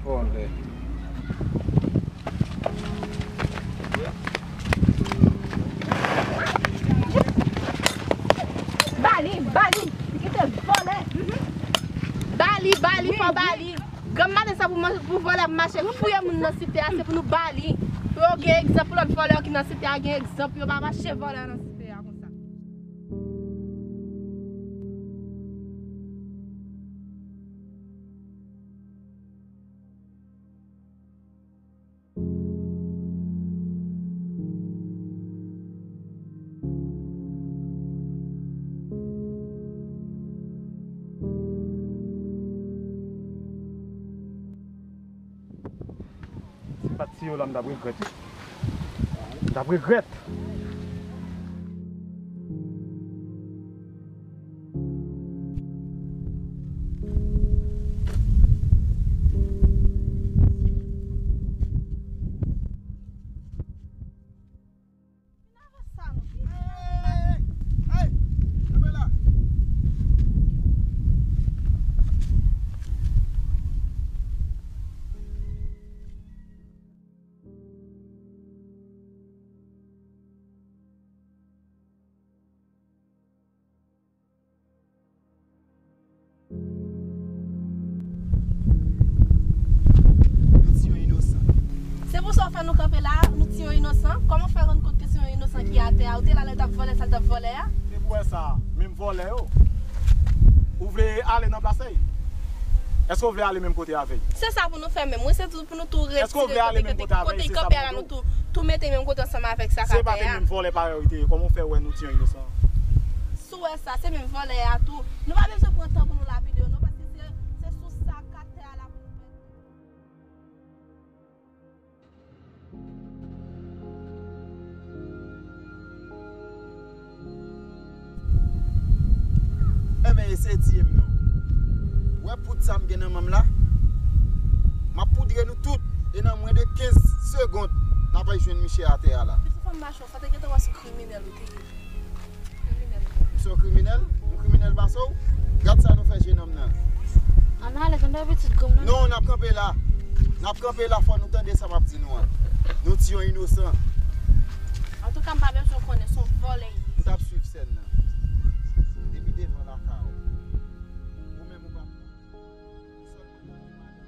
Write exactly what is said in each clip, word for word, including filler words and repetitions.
Vòlè. Ba li, ba li. Li kite vòlè. Mhm. Ba li, ba li, fò ba li. Granm maten sa pou man-, pou vòlè ap mache fouye moun nan site a, se pou nou ba li. Pou yo gen egzanp pou lòt vòlè ki nan site a, gen egzanp, yo pa mache vòlè nan site a konsa. Si m pa t tiye w la, m t ap regrèt, wi. M t ap regrèt. Nou tiye yon inosan. Se pou sa w fè nou kanpe la, nou tiye yon inosan? Kòman w fè rann kont ke se yon inosan ki atè a? Ou te la lè l t ap vòlè sa l t ap vòlè a? Se pou wè sa, menm vòlè yo. Ou vle ale nan plas li? Èske w vle ale menm kote avè l? Se sa pou nou fè menm. Mwen se tou pou nou tou retire kote, kote, kote l kanpe a la, nou tou, tou mete menm kote ansanm avèk sa k atè a. Se pa te menm vòlè parèy ou te ye, kòman w fè wè nou tiye yon inosan? Si w wè sa, se menm vòlè a tou. Nou pa bezwen pran tan pou nou lapide yo, non, paske se, se sou sa k atè a la pou nou mete. Enben, eseye tiye m non. Wè poud sa m gen nan men m la? M ap poudre nou tout, e nan mwens de kenz segonn, n ap al jwenn misye atè a la. Depi fò m mache, sa te gentan wè se kriminèl ou te ye. Ou se yon kriminèl? Yon kriminèl pase w? Gad sa nou fè jenòm nan. Ann ale, tande pitit granm nan. Non, n ap kanpe la. N ap kanpe la, fò nou tande sa m ap di nou an. Nou tiye yon inosan. Antouka, m pa bezwen konnen, se yon vòlè li ye. M t ap swiv sèn nan. Depi devan lakay ou. Ou menm ou pa pran. Ou sòt pou tande madanm.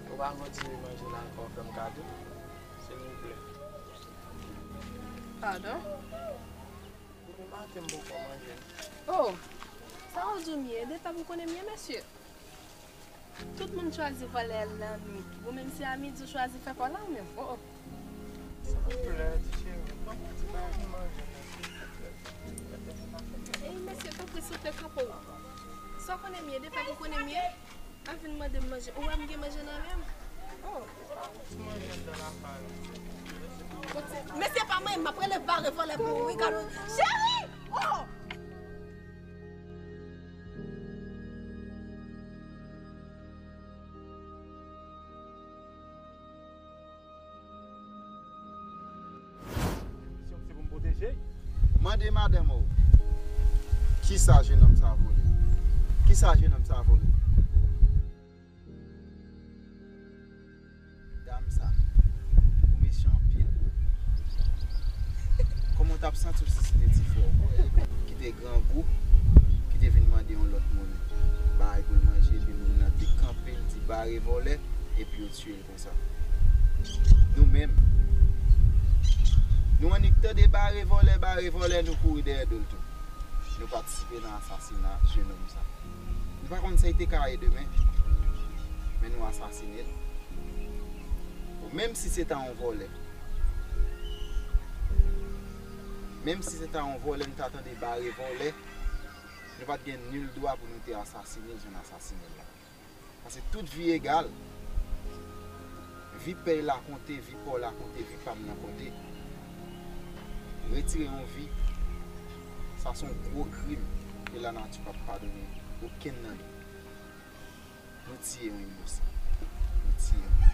Ou pa kontinye manje la ankò, fè m kado, silvouplè. Padon? Depi maten m poko manje. Oh, sa w di m ye? Depi w konnen m ye, mesye. Tout moun chwazi vòlè nan nwit. Ou menm se a midi w chwazi fè kòlè w menm. Oh, oh. Silvouplè, ti cheri, ban m yon ti bagay pou manje, non, silvouplè. Ey, mesye, tanpri, silvouplè, kanpe w. Sa w konnen m ye, depi w konnen m ye, al vin mande m manje. Ou wè m gen manje nan men m? Oh. Ti manje anndan lakay ou. Mesye, pa manyen m, m ap rele vare vòlè pou ou, wi, gad yon. Cheri! Oh! Misyon m se pou m pwoteje. Mande madanm ou. Kisa jenòm sa vole? Kisa jenòm sa vole? Dam sa, ou mesyan anpil. Kòman w t ap santi w si se te ti frè w ki te grangou, ki te vin mande yon lòt moun bagay pou l manje, epi moun nan te kanpe l, di bare vòlè, epi yo tiye l konsa? Nou menm, Nou annik tande bare vòlè, bare vòlè, nou kouri dèyè do l tou. Nou patisipe nan asasina jenòm sa. Nou pa konn sa l te ka ye demen, men nou asasine l. Bon, menm si se ta yon vòlè, menm si se ta yon vòlè, nou ta tande bare vòlè, nou pa t gen nil dwa pou nou te asasine l jan n asasine l la. Paske tout vi egal. Vi pèy la konte, vi pa w la konte, vi pa m nan konte. Retire yon vi, sa se yon gwo krim ke lanati p ap padone okenn nan nou. Nou tiye yon inosan. Nou tiye yon